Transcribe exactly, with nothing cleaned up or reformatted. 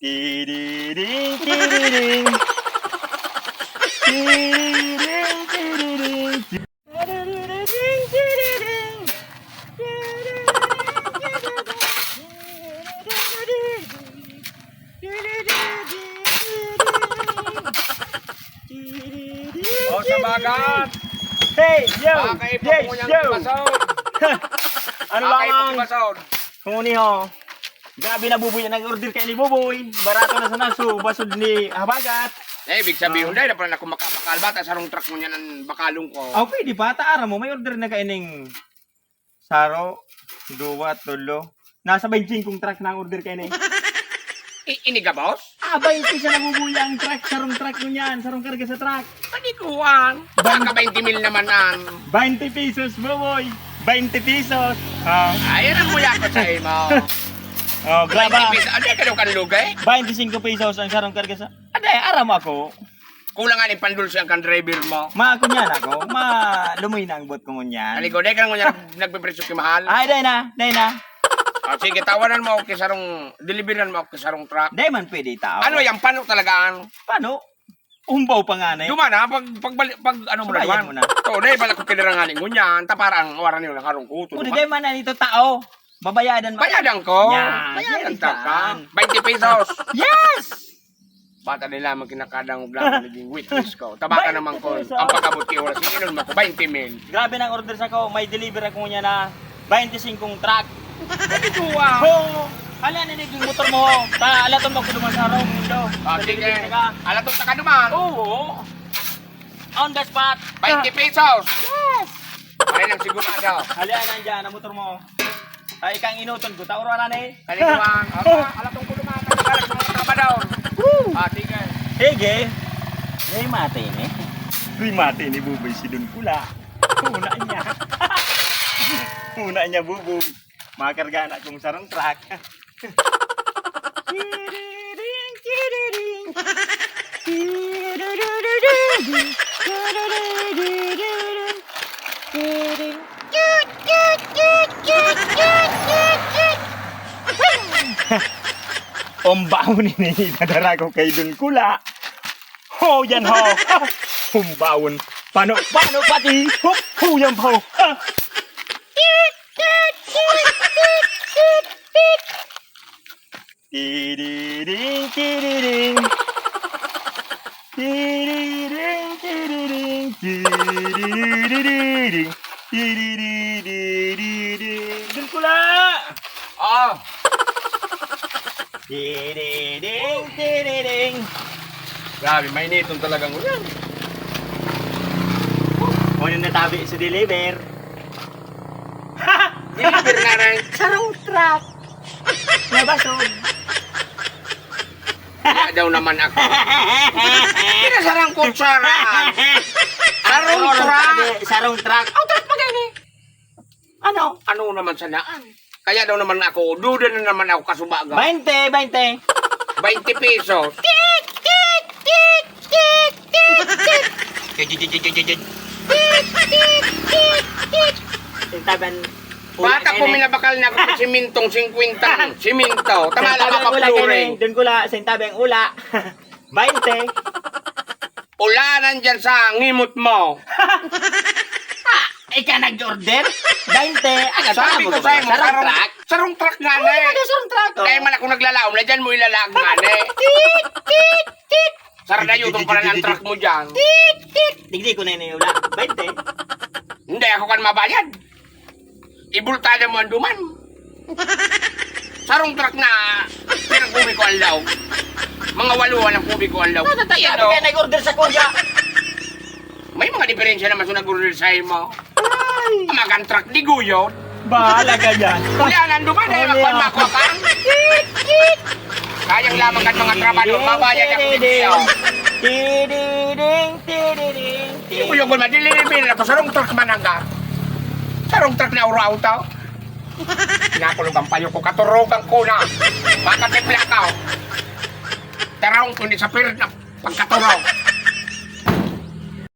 Tiriring, tiriring. Tiriring, tiriring. Tiriring, tiriring. O, sa bagat! Hey, yo! Mga kaipo, yes, kung yung yo! Tibasaw. Ano Mga kaipo, lamang? Tibasaw. Kung ni ho. Grabe na, Buboy, ang order kaini, Buboy. Barato na sana, so, basod ni habagat. Eh, ibig sabihin, Ah. dai na pala ako makabakal. Bata, sarong truck mo niyan ang bakalong ko. Oh, pwede pa. Ta, aram mo, may order na kaining saro, duwa, tulo. Nasa baynte singkong truck na ang order kaini. I-, iniga, boss? Ah, baynte siya nabubuya ang truck, sarong truck mo niyan, sarong karga sa truck. Paniguan. Bayn- Baka baynte mil naman an. Baynte pesos, Buboy. Baynte pesos. Ah. Ayan ang muya ko sa imo. Oh, Baynte graba. pesos. Ano yung kanyang kanlugay? Baynte singko pesos ang sarong karga sa... Ano, aram ako. Kulang nga ni pandulsi ang kan driver mo. Ma, kunyan ako. Ma, lumoy na ang buot ko ngunyan. Aligo, dahil ka ngunyan nagpipresyo ki mahal. Ay, dahil na, dahil na. Ah, sige, tawanan mo ako kay sarong, deliveran mo ako kay sarong truck. Dahil man pwede tao. Ano yan? Pano talaga ang Pano? Umbaw pa nga na eh. Duman ha, pag, pag, pag, pag ano mo na Subayan duman. mo na. To, dahil bala ko kinarangani ngunyan, ta parang waran yung nakarong kuto. Pwede duman. Dahil man na nito tao. Babayadan mo. Bayadan ko. Yan, Bayadan yan, ta ka. yan. Baynte pesos. Yes! Bata nila, magkinakadangog lang, naging witness ko. Tabaka Baynte naman ko, pesos. ang pag-abot ki oras, iinom ako, baynte mil. Grabe nang order sa ko, may deliver ako niya na baynte singkong truck. Ito ah. Oo. Hala, ninig yung motor mo. Ta, alaton mo ko duman sa harong, mundo. Ah, sige. Deliver ka. Alaton ta ka duman. Oo. On the spot. Baynte pesos. Yes. Pare lang sigurado. Hala, nandiyan, ang motor mo. Ay, ikang inuton ko. Tauro na ni. Kaliguan. Ala, alatong ko naman. Kaliguan sa mga daw. Woo! Ah, sige. Sige. May mati ni. May mati ni Buboy si Don Pula. Una niya. Una niya, Buboy. Makarga na kung sarong truck. Tiriring, tiriring. Tiriring, tiriring. Tut, tut, tut. Umbawon ini idadara ko kay Don Kula. Ho, yan ho. Umbawon. Pano, pano pati. Hup, huyang pa ho. Ah. Tiriring, tiriring. Tiriring, tiriring. Tiriring, tiriring. Tiriring. Don Kula! Ah! Tiriring, tiriring. Grabe, mainiton talagang ulan. Ano na tabi sa deliver? Deliver na rin. Sarong truck. Nabasog. Kaya daw naman ako. Pinasarang kutsara. Sarong truck. Sarong truck. Aw, truck pa gani. Ano? Ano naman sanaan? Kaya daw naman ako, duda na naman ako kasubaga. Baynte, baynte. Baynte pesos. Tit, tit, tit, tit, tit, tit. Tit, tit, tit, tit, tit. Tit, tit, tit, tit. Sintaban. Bata ko, minabakal na ako sa simintong singkwenta. Simento. Tama lang, Sintabi ang ula, mapapluri. Kene. Doon ko la, sintabi ang ula. Baynte. Ulanan dyan sa ngimot mo. Ika nag-order? Baynte. Ang Sabi tama ko mo, sa'yo, sarong sarong, truck? Sarong truck nga Oo, na eh. Sarong truck, oh. Kaya man ako naglalaom na dyan mo ilalaag nga na eh. Tit, tit, tit. Sarda yun, itong pala ng truck mo dyan. Tit, tit. Digdi ko na yun yung ula. Baynte. Hindi, ako kan mabayad. Ibultada mo ang duman. Sarong truck na pinang kubi ko ang laog. Mga walo ang kubi ko ang laog. Natataya Yan, na oh. Kaya nag-order sa kuya. May mga diferensya naman sa nag-order sa imo. Ay. Magan truck, di guyot. Bahala ka dyan. Wala nang duman, eh, Wala. Magpamakuha ka. Kayang lamang kan mga trabaho, mabayad ako din siya. Tididing, tididing, Hindi mo yung gulma, dililibin ako, sarong truck man ang ka. Sarong truck na uro auto. Nakulog ang payo ko, katurugan ko na. Makatipla ka. Tarong, kundi sa pirit na pagkaturog.